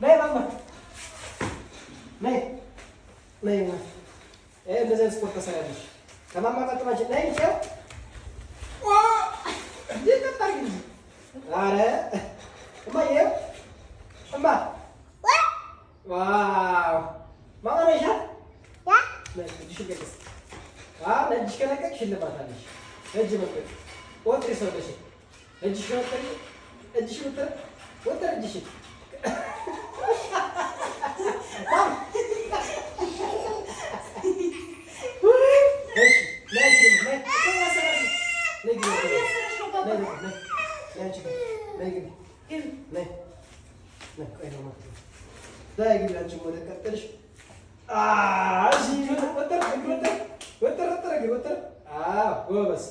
ነይ ማማ ነይ ነይ። እንደዚህ አይነት ስፖርት ትሰሪያለሽ። ከማማ ቀጥማችን ነይ። ኧረ እማዬ እማ wow ማማ ነሽ? እጅሽ ከለቀቅሽ ሽልማት አለሽ። እጅ መልቀቅ ወጥሪ ሰውነሽ እጅሽ ወጥሪ እጅሽ ወጥሪ ወጥሪ እጅሽ ጎበዝ።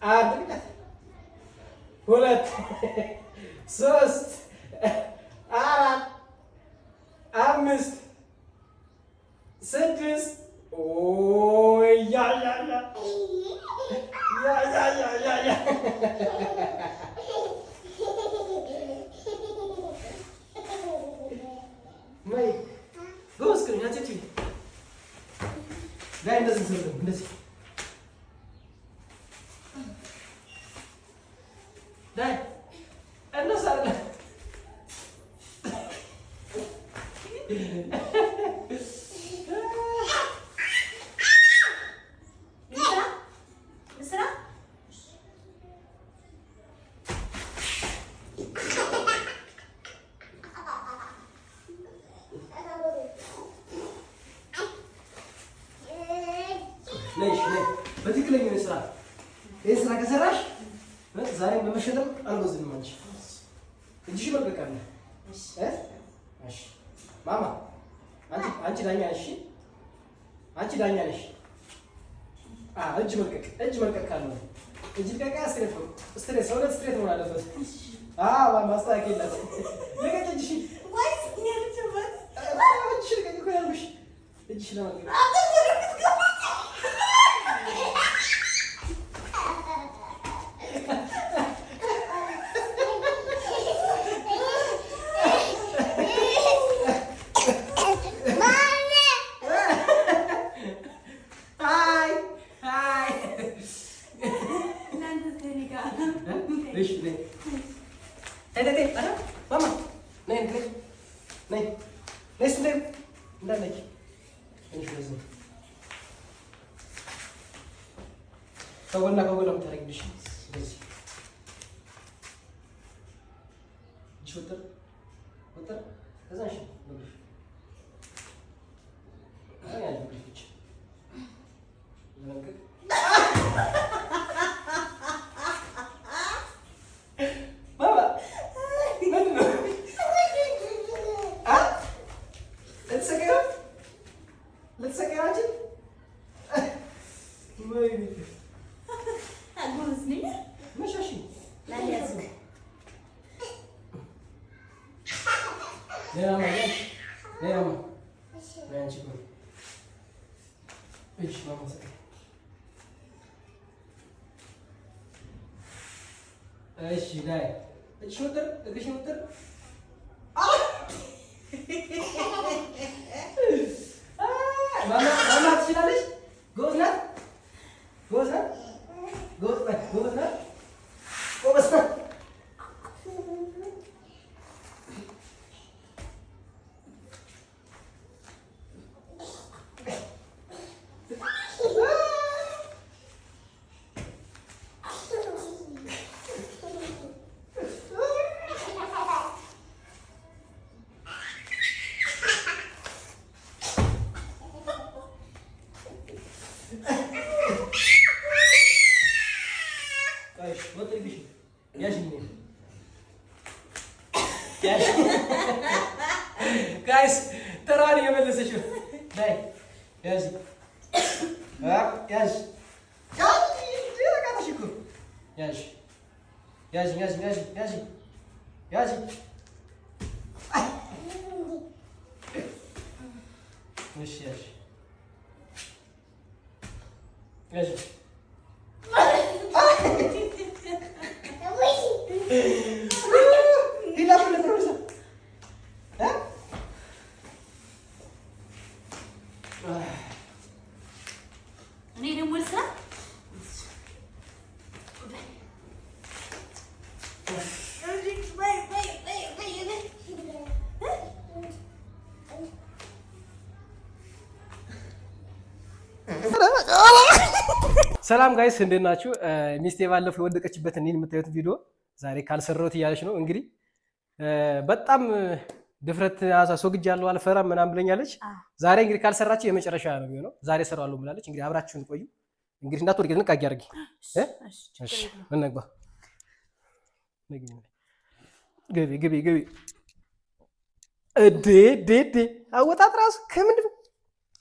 አንድ፣ ሁለት፣ ሶስት፣ አራት፣ አምስት፣ ስድስት። ጎበዝ። እንደዚህ እንደዚህ ዳይ እንደዛ አለ። ነሽ በትክክለኛው ስራ ይህ ስራ ከሰራሽ ዛሬ በመሸለም አልወዝንም። አንቺ እጅሽ መልቀቅ አለ። እሺ ማማ፣ አንቺ ዳኛ ነሽ። አንቺ ዳኛ ነሽ። እጅ መልቀቅ፣ እጅ መልቀቅ ካለ እጅ ልቀቅ። straight ነው፣ straight ሰውነት straight መሆን አለበት። አዎ ማስተካከል የላት። ልቀቅ እጅሽ፣ እጅሽ ልቀቅ እኮ ያልኩሽ። እጅሽ ለማልቀቅ ከጎና ከጎና የምታደርጊልሽ እንደዚህ እጅሽ ወጥር ወጥር። ከዛ እሺ በእግርሽ በእግርሽ ብቻ እሺ ላይ እጅሽ ወጥር፣ እግርሽን ወጥር። ማማ ትችላለች። ጎበዝ ናት፣ ጎበዝ ናት፣ ጎበዝ ናት፣ ጎበዝ ናት፣ ጎበዝ ናት። Guys ተራዋን እየመለሰች ነው። ያዥ ያዥ ያዥ ያዥ ያዥ ያዥ ያዥ ያዥ። እሺ ያዥ ያዥ። እኔ ደግሞ ልስራ። ሰላም guys፣ እንዴት ናችሁ? ሚስቴ ባለፈው የወደቀችበትን እኔን የምታዩት ቪዲዮ ዛሬ ካልሰራሁት እያለች ነው። እንግዲህ በጣም ድፍረት አስወግጃለሁ፣ አልፈራም ምናምን ብለኛለች። ዛሬ እንግዲህ ካልሰራችሁ የመጨረሻ ነው የሚሆነው። ዛሬ እሰራዋለሁ ብላለች። እንግዲህ አብራችሁን ቆዩ። እንግዲህ እንዳትወድቂ ጥንቃቄ አድርጊ። እሺ፣ እንግባ። ግቢ ግቢ ግቢ። እዴ እዴ እዴ! አወጣጥ ራሱ ከምንድን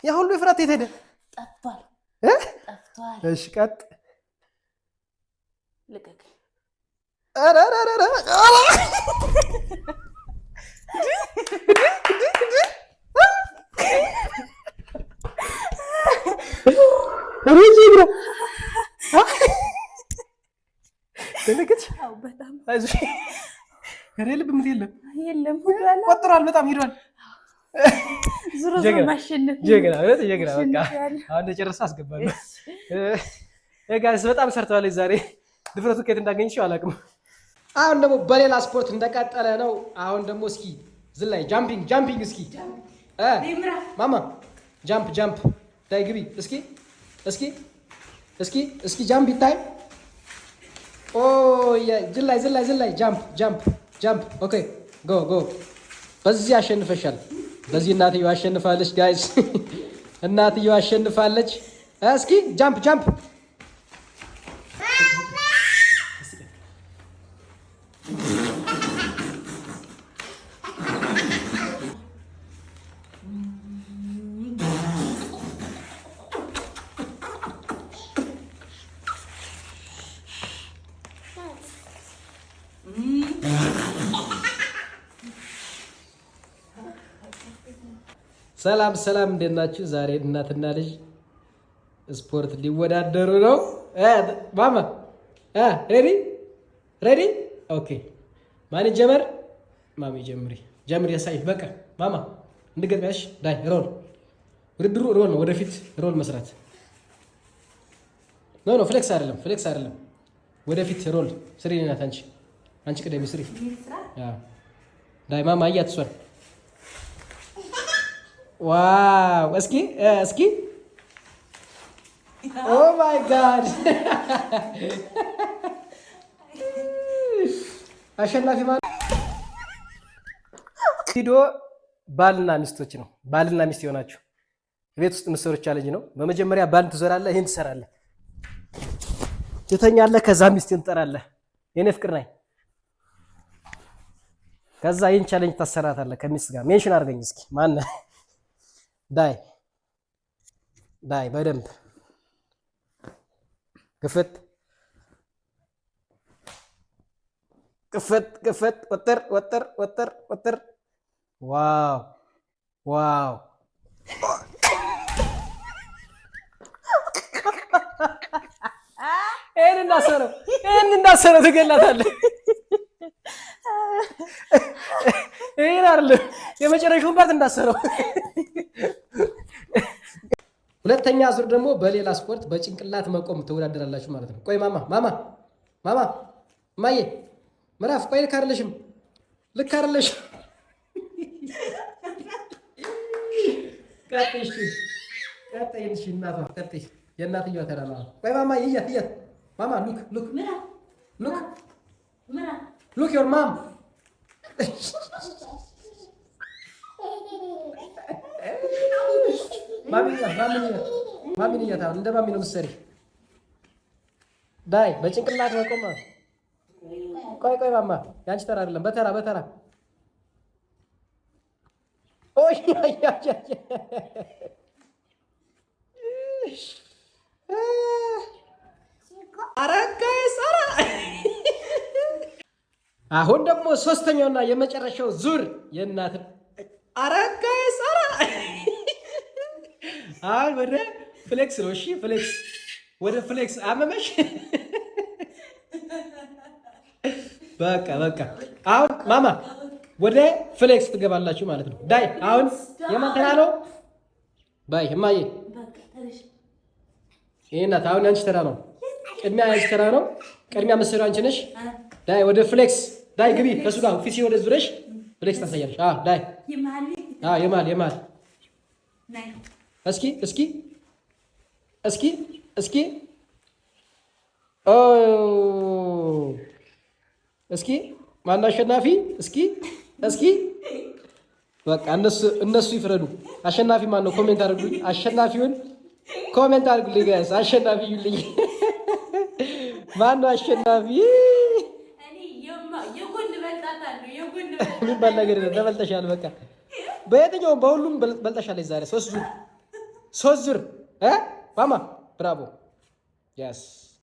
ያ ሁሉ የፍራት የት ሄደ? ጠፍቷል። ጠፍቷል። እሺ ቀጥ። ልቀቅ። ኧረ ኧረ ኧረ! ደነገጥሽ? በጣም። አይዞሽ። ኧረ ልብ ምት የለም። የለም። ቆጥሯል። በጣም ሂዷል። ዞሮ ዞሮ ማሸነፍ። ጀግና፣ እውነት ጀግና። በቃ አሁን እንደጨረሰ አስገባለሁ። Guys፣ በጣም ሰርተዋለች ዛሬ። ድፍረቱ ከየት እንዳገኘችው አላውቅም። አሁን ደግሞ በሌላ ስፖርት እንደቀጠለ ነው። አሁን ደግሞ እስኪ ዝላይ፣ jumping jumping፣ እስኪ ማማ jump jump፣ ዳይ ግቢ፣ እስኪ እስኪ እስኪ እስኪ jump ይታይ። ኦ ዝላይ ዝላይ ዝላይ፣ jump jump jump። Okay, go go። በዚህ አሸንፈሻል። በዚህ እናትየው አሸንፋለች guys፣ እናትየው አሸንፋለች። እስኪ jump jump። ሰላም ሰላም፣ እንዴት ናችሁ? ዛሬ እናትና ልጅ ስፖርት ሊወዳደሩ ነው። ማማ ready ready? Okay፣ ማን ጀመር? ማሚ ጀምሪ ጀምሪ። ያሳይ በቃ ማማ እንድገጥሚያሽ። ዳይ roll፣ ውድድሩ roll ነው። ወደፊት roll መስራት። No, no, flex አይደለም፣ flex አይደለም። ወደፊት roll ስሪ። ናት አንቺ ቅደሚ ስሪ። ዳይ ማማ እያት እሷን። Wow! እስኪ እስኪ፣ oh my God! አሸናፊ ማለት ቪዲዮ ባልና ሚስቶች ነው። ባልና ሚስት የሆናችሁ ቤት ውስጥ የምትሰሩት challenge ነው። በመጀመሪያ ባልን ትዞራለህ፣ ይህን ትሰራለህ፣ ትተኛለህ፣ ከዛ ሚስትን ትጠራለህ። የኔ ፍቅር ናይ፣ ከዛ ይህን challenge ታሰራታለህ ከሚስት ጋር። Mention አድርገኝ እስኪ፣ ማነህ? ዳይ ዳይ፣ በደንብ ክፍት ክፍት ክፍት፣ ወጥር ወጥር ወጥር ወጥር። Wow wow! ይሄን እንዳሰረው፣ ይሄን እንዳሰረው፣ ትገላታለህ። ይሄን አይደለም፣ የመጨረሻውን part እንዳሰረው። ሁለተኛ ዙር ደግሞ በሌላ ስፖርት በጭንቅላት መቆም ትወዳደራላችሁ ማለት ነው። ቆይ ማማ ማማ ማማ እማዬ ምዕራፍ፣ ቆይ፣ ልክ አይደለሽም፣ ልክ አይደለሽም። ቀጥይ፣ እሺ ቀጥይ፣ እሺ እናቷ ቀጥይ። የእናትየዋ ተራ ነው። ቆይ ማማ እያት እያት፣ ማማ look look look look your mom። ማሚን ማሚን እያት፣ አሁን እንደ ማሚ ነው የምትሰሪ። ዳይ በጭንቅላት መቆም። ቆይ ቆይ ማማ፣ ያንቺ ተራ አይደለም። በተራ በተራ። ኦይ አይ አይ አይ፣ ኧረ guys ኧረ! አሁን ደግሞ ሶስተኛውና የመጨረሻው ዙር የእናት፣ ኧረ guys ኧረ! አሁን ወደ flex ነው። እሺ flex፣ ወደ flex። አመመሽ? በቃ በቃ። አሁን ማማ ወደ flex ትገባላችሁ ማለት ነው። ዳይ፣ አሁን የማን ተራ ነው? ባይ እማዬ። በቃ ተነሽ። ይሄ እናት፣ አሁን ያንቺ ተራ ነው። ቅድሚያ ያንቺ ተራ ነው። ቅድሚያ መሰሪው አንቺ ነሽ። ዳይ፣ ወደ flex ዳይ ግቢ። ከሱ ጋር ፊት ወደ ዙረሽ flex ታሳያለሽ። አዎ ዳይ። የመሀል። አዎ፣ የመሀል የመሀል። ናይ። እስኪ እስኪ እስኪ እስኪ፣ ኦ፣ እስኪ ማን አሸናፊ? እስኪ እስኪ፣ በቃ እነሱ ይፍረዱ። አሸናፊ ማን ነው? Comment አድርጉልኝ። አሸናፊውን comment አድርጉልኝ guys። አሸናፊ ይሉኝ። ማን ነው አሸናፊ? እኔ የጎን በልጣታለሁ። የጎን። የሚባል ነገር የለም። ተበልጠሻል። በቃ በየትኛውም በሁሉም በልጠሻለች። ዛሬ ሶስት ዙር፣ ሶስት ዙር እ ማማ፣ bravo, yes.